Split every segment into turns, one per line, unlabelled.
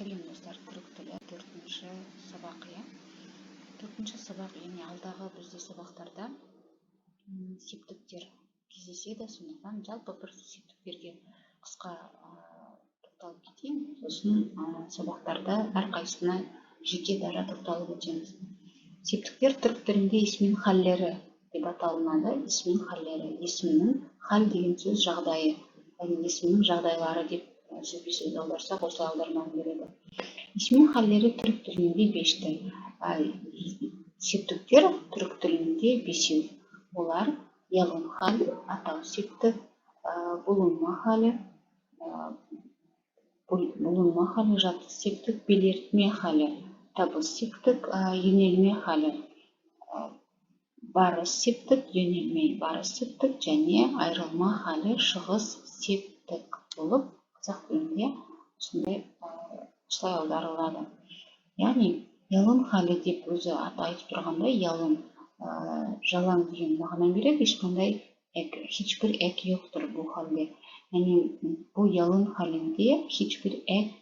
Сәлем, достар! Түрік тілі, төртінші сабақ, иә, төртінші сабақ. Яғни алдағы бізде сабақтарда септіктер кездеседі, сондықтан жалпы бір септіктерге қысқа тоқталып кетейін, сосын сабақтарда әрқайсысына жеке дара тоқталып өтеміз. Септіктер түрік тілінде ismin halleri деп аталынады. Ismin halleri, есімнің, hal деген сөз жағдайы, яғни есімнің жағдайлары деп сөзбе сөз аударсақ, осылай аударманы береді. Ismin halleri түрік тілінде beştir. Септіктер түрік тілінде бесеу. Олар: yalın hal, атау септік, bulunma hali, bulunma hali, жатыс септік, belirtme hali, табыс септік, yönelme hali, барыс септік, yönelme, барыс септік және ayrılma hali, шығыс септік болып, қазақ тілінде осындай, осылай аударылады. Яғни yalın hali деп өзі аты айтып тұрғандай, yalın, жалаң деген мағына береді. Ешқандай hiçbir ek yoktur bu halde. Яғни bu yalın halinde hiçbir ek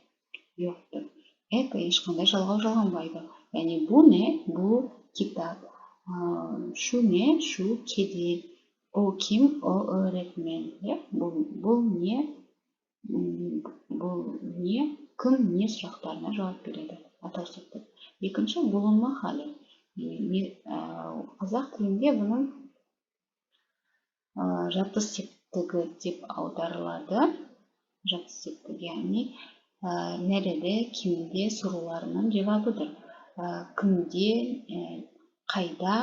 yoktur. Ek, ешқандай жалғау жалғанбайды. Яғни bu ne? Bu kitap. Şu ne? Şu kedi. O kim? O öğretmen. Иә, бұл не, бұл не, кім, не сұрақтарына жауап береді атау септік. Екінші, bulunma hali. Қазақ тілінде бұның жатыс септігі деп аударылады. Жатыс септік, яғни nerede, kimde sorularının cevabıdır. Кімде, қайда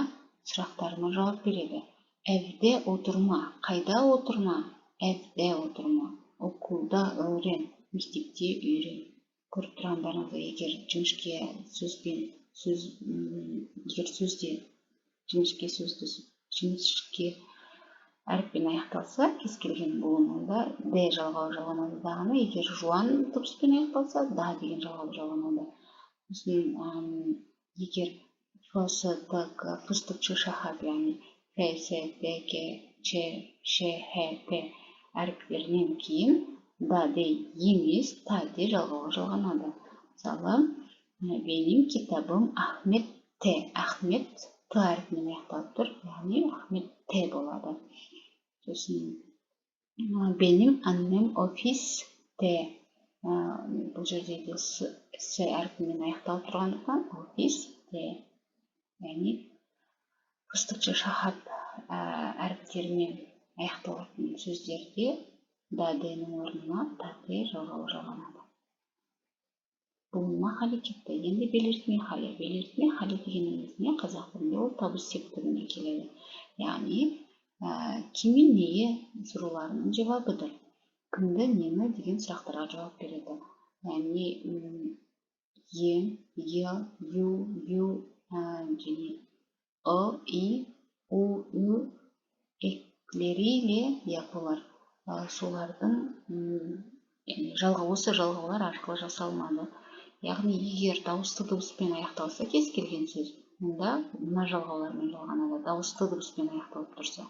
сұрақтарына жауап береді. Evde oturma, қайда отырма? Evde oturma. Okulda öğren, мектепте үйрен. Көріп тұрғандарыңыздай, егер жіңішке сөзбен сөз, егер сөзде жіңішке сөзді жіңішке әріппен аяқталса кез келген буын, онда д жалғауы жалғанады дағыны, егер жуан дыбыспен аяқталса, да деген жалғау жалғанады. Сосын егер ф, с, т, к, fıstık, ч, ш, х, яғни ф, с, т, к, ч, ш, х, т әріптерінен кейін да, д емес, та, де жалғауы жалғанады. Мысалы, benim kitabım Ahmet'te. Ахмет т әрпімен аяқталып тұр, яғни Ахметте болады. Сосын benim annem ofiste. Бұл жерде де с, с әрпімен аяқталып тұрғандықтан, ofiste. Яғни fıstık, ч, ш, х әріптерімен аяқталатын сөздерде да, д-нің орнына та, те жалғауы жалғанады. Bulunma hali кетті. Енді belirtme hali. Belirtme hali дегеніміз не? Қазақ тілінде ол табыс септігіне келеді, яғни kimi, neyi sorularının cevabıdır. Кімді, нені деген сұрақтарға жауап береді. Яғни е, е, ю, ю және ı, i, у, ü ekleriyle yapılır. Солардың, яғни жалғау, осы жалғаулар арқылы жасалынады. Яғни егер дауысты дыбыспен аяқталса кез келген сөз, онда мына жалғаулармен жалғанады, дауысты дыбыспен аяқталып тұрса.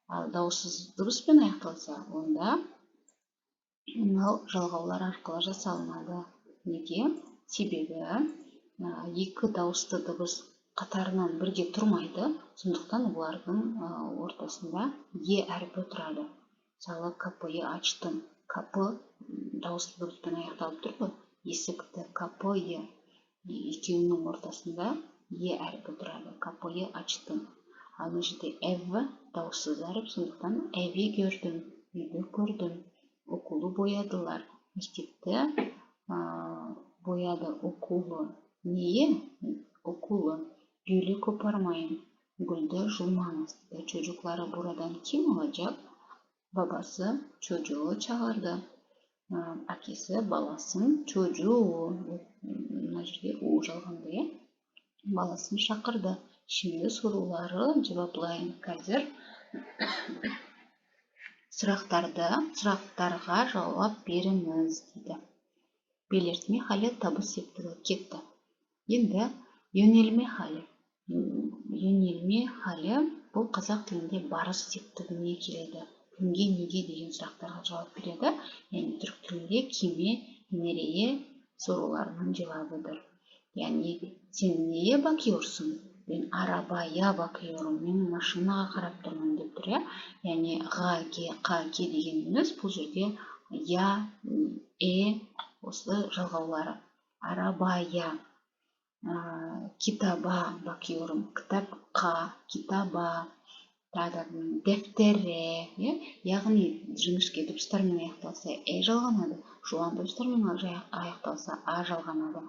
Ал дауыссыз дыбыспен аяқталса, онда мынау жалғаулар арқылы жасалынады. Неге? Себебі екі дауысты дыбыс қатарынан бірге тұрмайды, сондықтан олардың ортасында е әрпі тұрады. Мысалы, kapıyı açtım. Kapı дауысты дыбыспен аяқталып тұр ғой, есікті, kapıyı, екеуінің ортасында е әрпі тұрады. Kapıyı açtım. Ал мына жерде ev дауыссыз әріп, сондықтан evi gördüm, үйді көрдім. Okulu boyadılar, мектепті бояды. Okulu нее? Okulu. Gülü koparmayın, гүлді жұлмаңыз дейді. Çocukları buradan kim alacak? Babası çocuğu çağırdı. Әкесі баласын, çocuğu, мына жерде у жалғанды, иә, баласын шақырды. Şimdi soruları cevaplayın. Қазір сұрақтарға жауап беріңіз дейді. Belirtme hali, табыс септігі кетті. Енді yönelme hali. Yönelme hali бұл қазақ тілінде барыс септігіне келеді. Кімге, неге деген сұрақтарға жауап береді. Яғни түрік тілінде kime, nereye. Sorularının cevabıdır. Яғни "Sen neye bakıyorsun?" "Ben arabaya bakıyorum", мен машинаға қарап тұрмын деп тұр, иә. Яғни ға, ге, қа, ке дегеніміз бұл жерде я, е осы жалғаулары. Arabaya, kitaba bakıyorum, кітапқа, kitaba, тағы да deftere, иә. Яғни жіңішке дыбыстармен аяқталса, е жалғанады, жуан дыбыстармен аяқталса, а жалғанады.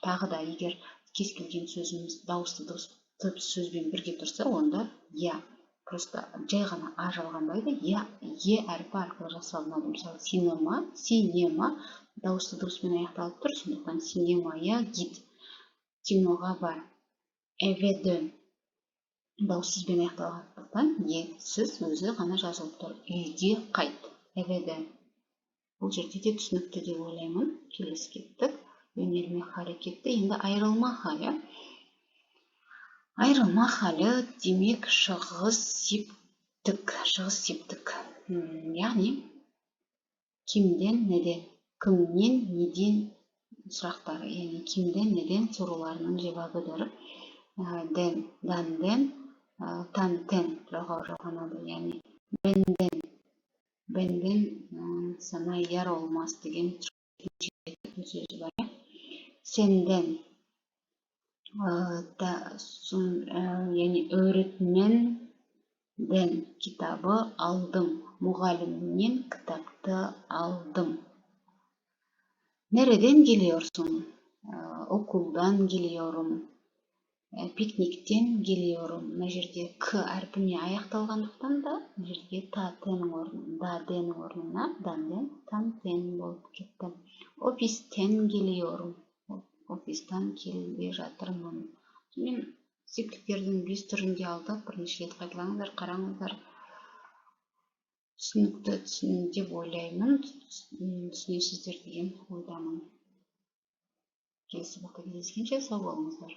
Тағы да егер кез келген сөзіміз дауысты дыбыс сөзбен бірге тұрса, онда я просто жай ғана а жалғанбайды, я, е әрпі арқылы жасалынады. Мысалы, sinema, sinema дауысты дыбыспен аяқталып тұр, сондықтан sinemaya git, киноға бар. Eve dön дауыссызбен аяқталғандықтан, есіз өзі ғана жазылып тұр, үйге қайт, eve dön. Бұл жерде де түсінікті деп ойлаймын. Келесі кеттік. Yönelme hali кетті, енді ayrılma hali. Ayrılma hali демек шығыс септік, шығыс септік, яғни kimden, neden, кімнен, неден сұрақтары, яғни kimden, neden sorularının cevabıdır. Ден, дан, ден, тан, тен жалғау жалғанады. Яғни benden, "Benden sana yar olmaz" деген сөзі бар, иә. Senden, яғни öğretmenden kitabı aldım, мұғалімнен кітапты алдым. Nereden geliyorsun? Okuldan geliyorum, piknikten geliyorum. Мына жерде к әрпіне аяқталғандықтан да, мына жерге та, тенің орнына, да, денің орнына дан, ден, тан, тен болып кетті. Ofisten geliyorum, офистан келе жатырмын. Сонымен, септіктердің бес түрін де алдық. Бірнеше рет қайталаңыздар, қараңыздар. Түсінікті деп ойлаймын, түсінесіздер деген ойдамын. Келесі сабақта кездескенше, сау болыңыздар.